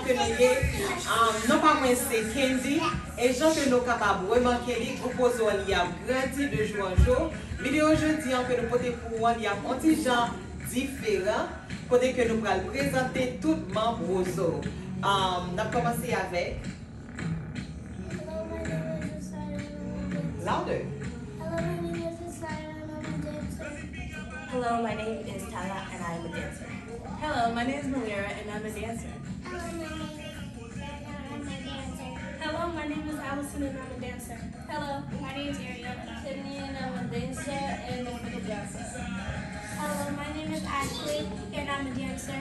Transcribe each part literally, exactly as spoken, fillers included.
Ke nou ye, um, non pa mwen se Kendy, e jan ke nou kapab remake li, gwoup Wozo an li ap grandi de jou an jou. Videyo jodi an ke nou pote pou ou an, li ap on ti jan diferan, kote ke nou pral prezante tout manm Wozo. Um, n ap kòmanse avèk Hello, my name is Josiah and I'm a dancer. Louder. Hello, my name is Josiah and I'm a dancer. Hello, my name is Tala and I'm a dancer. Hello, my name is Malera and I'm a dancer. Hello, my name is Josiah and I'm a dancer. Hello, my name is Allison and I'm a dancer. Hello, my name is Ariana. Tiffany and I'm a dancer and a photographer. Hello, my name is Ashley and I'm a dancer.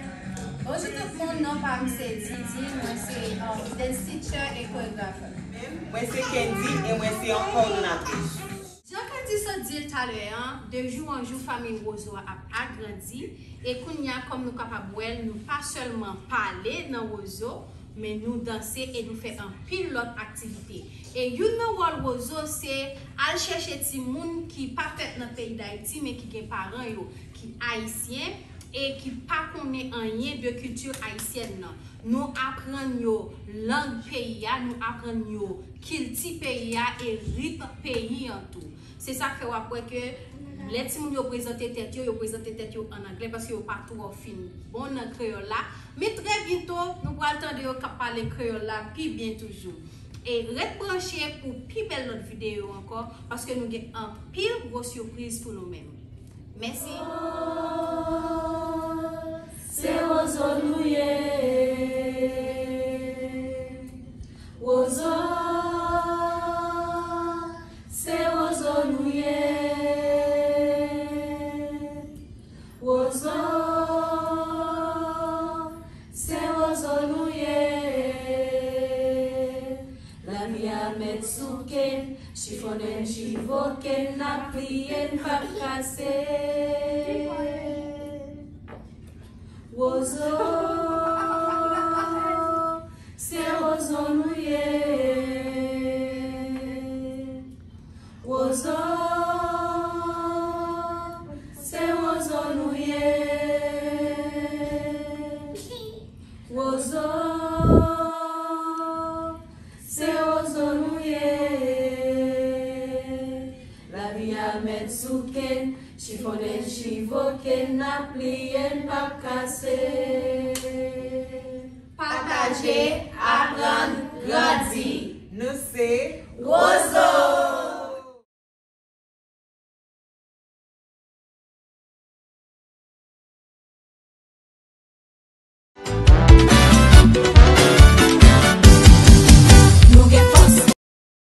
Bonjou tout moun, non pa m se Didi, mwen se um, dance teacher e choreographer. Mwen se Kendy e mwen se yon kowòdonatris. Jan Kendy sot di l talè an, de jou an jou fanmi Wozo a ap agrandi e kounye a kòm nou kapab wè l, nou pa sèlman pale nan Wozo, men nou danse e nou fè anpil lòt aktivite. E youn nan wòl Wozo se al chèche timoun ki pa fèt nan peyi Dayiti men ki gen paran yo ki ayisyen e ki pa konnen anyen de kilti ayisyèn nan. Nou aprann yo lang peyi a, nou aprann yo kilti peyi a e ritm peyi an tou. Se sa k fè w ap wè ke lè timoun yo prezante tèt yo, yo prezante tèt yo ann anglè paske yo pa twò fin bon nan kreyòl la. Men trè byento, nou pral tande yo k ap pale kreyòl la pi byen toujou. E ret branche pou pi bèl lòt videyo ankò paske nou gen anpil gwo sipriz pou nou menm. Mèsi. Se Wozo nou ye. Wozo, se Wozo nou ye. Wozo, se Wozo nou ye. Lavi a mèt souke n, chifonnen n, chivoke n, n ap pliye n, p ap kase. Wozo, se Wozo nou ye. Wozo, se Wozo nou ye. Wozo, se Wozo nou ye. Lavi a mèt souke n, chifonnen n, chivoke n, n ap pliye n, p ap kase. Pataje,